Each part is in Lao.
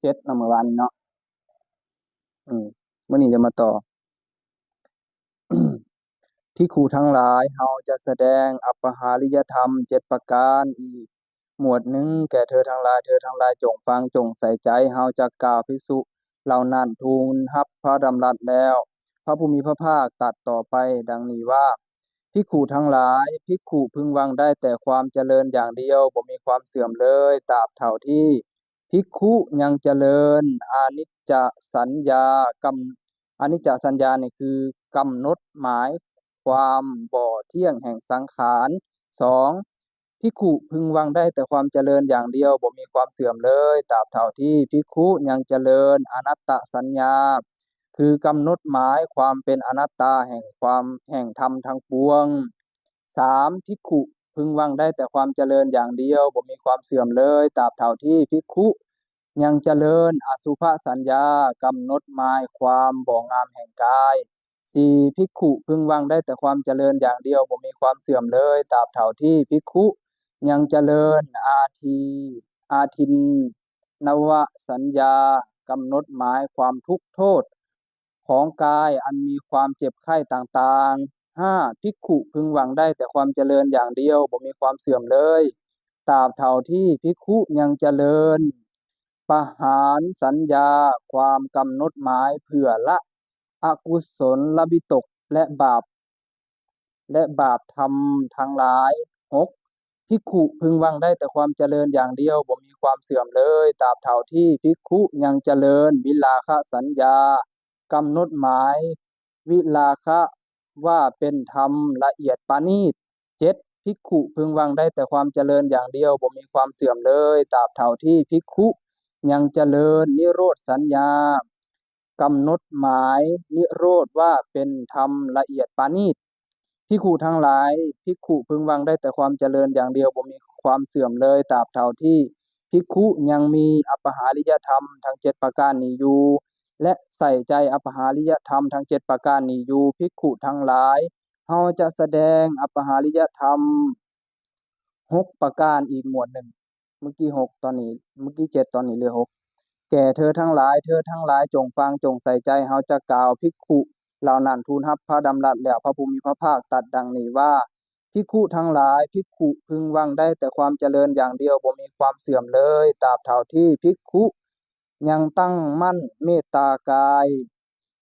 ເຈັດເນາະ ມື້ວານນີ້ເນາະ. ອືມ ມື້ນີ້ຈະມາຕໍ່. ພິກຂຸທັງຫຼາຍ, ເຮົາຈະສະແດງອັບປະຫາລິຍະທຳເຈັດປະການອີກໝວດໜຶ່ງແກ່ເທີທັງຫຼາຍ. ເທີທັງຫຼາຍຈົ່ງຟັງ, ຈົ່ງໃສ່ໃຈ. ເຮົາຈະກ່າວ, ພິກສຸເຫຼົ່ານັ້ນທູນຮັບພະດຳລັດແລ້ວ, ພະຜູ້ມີພະພາກຕັດຕໍ່ໄປດັ່ງນີ້ວ່າ, ພິກຂຸທັງຫຼາຍ, ພິກຂຸເພິ່ງຫວັງໄດ້ແຕ່ຄວາມຈະເລີນຢ່າງດຽວ, ບໍ່ມີຄວາມເສື່ອມເລີຍ, ຕາບເທົ່າທີ່ພິກຂຸຍັງຈະເລີນອະນິດຈະສັນຍາ, ກຳ ອະນິດຈະສັນຍານີ້ຄືກຳນົດໝາຍຄວາມບໍ່ທ່ຽງແຫ່ງສັງຂານ. ສອງ, ພິກຂຸເພິ່ງຫວັງໄດ້ແຕ່ຄວາມຈະເລີນຢ່າງດຽວ, ບໍ່ມີຄວາມເສື່ອມເລີຍ, ຕາບເທົ່າທີ່ພິກຂຸຍັງຈະເລີນອະນັດຕະສັນຍາ, ຄືກຳນົດໝາຍຄວາມເປັນອະນັດຕາແຫ່ງຄວາມ, ແຫ່ງທຳທັງປວງ. ສາມ, ພິກຂຸເພິ່ງຫວັງໄດ້ແຕ່ຄວາມຈະເລີນຢ່າງດຽວ, ບໍ່ມີຄວາມເສື່ອມເລີຍ, ຕາບເທົ່າທີ່ພິກຂຸຍັງຈະເລີນອະສຸພະສັນຍາ, ກຳນົດໝາຍຄວາມບໍ່ງາມແຫ່ງກາຍ. ສີ່, ພິກຂຸເພິ່ງຫວັງໄດ້ແຕ່ຄວາມຈະເລີນຢ່າງດຽວ, ບໍ່ມີຄວາມເສື່ອມເລີຍ, ຕາບເທົ່າທີ່ພິກຂຸຍັງຈະເລີນອາທີ, ອາທິນນະວະສັນຍາ, ກຳນົດໝາຍຄວາມທຸກໂທດຂອງກາຍອັນມີຄວາມເຈັບໄຂ້ຕ່າງໆ. ຫ້າ, ພິກຂຸເພິ່ງຫວັງໄດ້ແຕ່ຄວາມຈະເລີນຢ່າງດຽວ, ບໍ່ມີຄວາມເສື່ອມເລີຍ, ຕາບເທົ່າທີ່ພິກຂຸຍັງຈະເລີນ ປະຫານສັນຍາ, ຄວາມກຳນົດໝາຍເພື່ອລະອະກຸສົນລະວິຕົກ ແລະ ບາບ, ແລະ ບາບທຳທັງຫຼາຍ. ຫົກ, ພິກຂຸເພິ່ງຫວັງໄດ້ແຕ່ຄວາມຈະເລີນຢ່າງດຽວ, ບໍ່ມີຄວາມເສື່ອມເລີຍ, ຕາບເທົ່າທີ່ພິກຂຸຍັງຈະເລີນວິລາຄະສັນຍາ, ກຳນົດໝາຍວິລາຄະວ່າເປັນທຳລະອຽດປານີດ. ເຈັດ, ພິກຂຸເພິ່ງຫວັງໄດ້ແຕ່ຄວາມຈະເລີນຢ່າງດຽວ, ບໍ່ມີຄວາມເສື່ອມເລີຍ, ຕາບເທົ່າທີ່ພິກຂຸຍັງຈະເລີນນິໂຣດສັນຍາ, ກຳນົດໝາຍນິໂຣດວ່າເປັນທຳລະອຽດປານີດ. ພິກຂຸທັງຫຼາຍ, ພິກຂຸເພິ່ງຫວັງໄດ້ແຕ່ຄວາມຈະເລີນຢ່າງດຽວ, ບໍ່ມີຄວາມເສື່ອມເລີຍ, ຕາບເທົ່າທີ່ພິກຂຸຍັງມີອັບປະຫາລິຍະທຳທັງເຈັດປະການນີ້ຢູ່ ແລະ ໃສ່ໃຈອັບປະຫາລິຍະທຳທັງເຈັດປະການນີ້ຢູ່. ພິກຂຸທັງຫຼາຍ, ເຮົາຈະສະແດງອັບປະຫາລິຍະທຳຫົກປະການອີກໝວດໜຶ່ງ. ມື້ກີ້ຫົກ ຕອນນີ້, ມື້ກີ້ເຈັດ ຕອນນີ້ເຫຼືອຫົກ. ແກ່ເທີທັງຫຼາຍ, ເທີທັງຫຼາຍຈົ່ງຟັງ, ຈົ່ງໃສ່ໃຈ. ເຮົາຈະກ່າວ, ພິກຂຸເຫຼົ່ານັ້ນທູນຮັບພະດຳລັດແລ້ວ, ພະຜູ້ມີພະພາກຕັດດັ່ງນີ້ວ່າ, ພິກຂຸທັງຫຼາຍ, ພິກຂຸເພິ່ງຫວັງໄດ້ແຕ່ຄວາມຈະເລີນຢ່າງດຽວ, ບໍ່ມີຄວາມເສື່ອມເລີຍ, ຕາບເທົ່າທີ່ພິກຂຸຍັງຕັ້ງໝັ້ນເມດຕາກາຍ,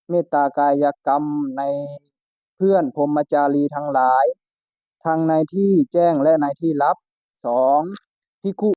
ເມດຕາກາຍະກຳໃນເພື່ອນພົມມະຈາລີທັງຫຼາຍ, ທັງໃນທີ່ແຈ້ງ ແລະ ໃນທີ່ຫຼັບ. ສອງ, ພິກຂຸ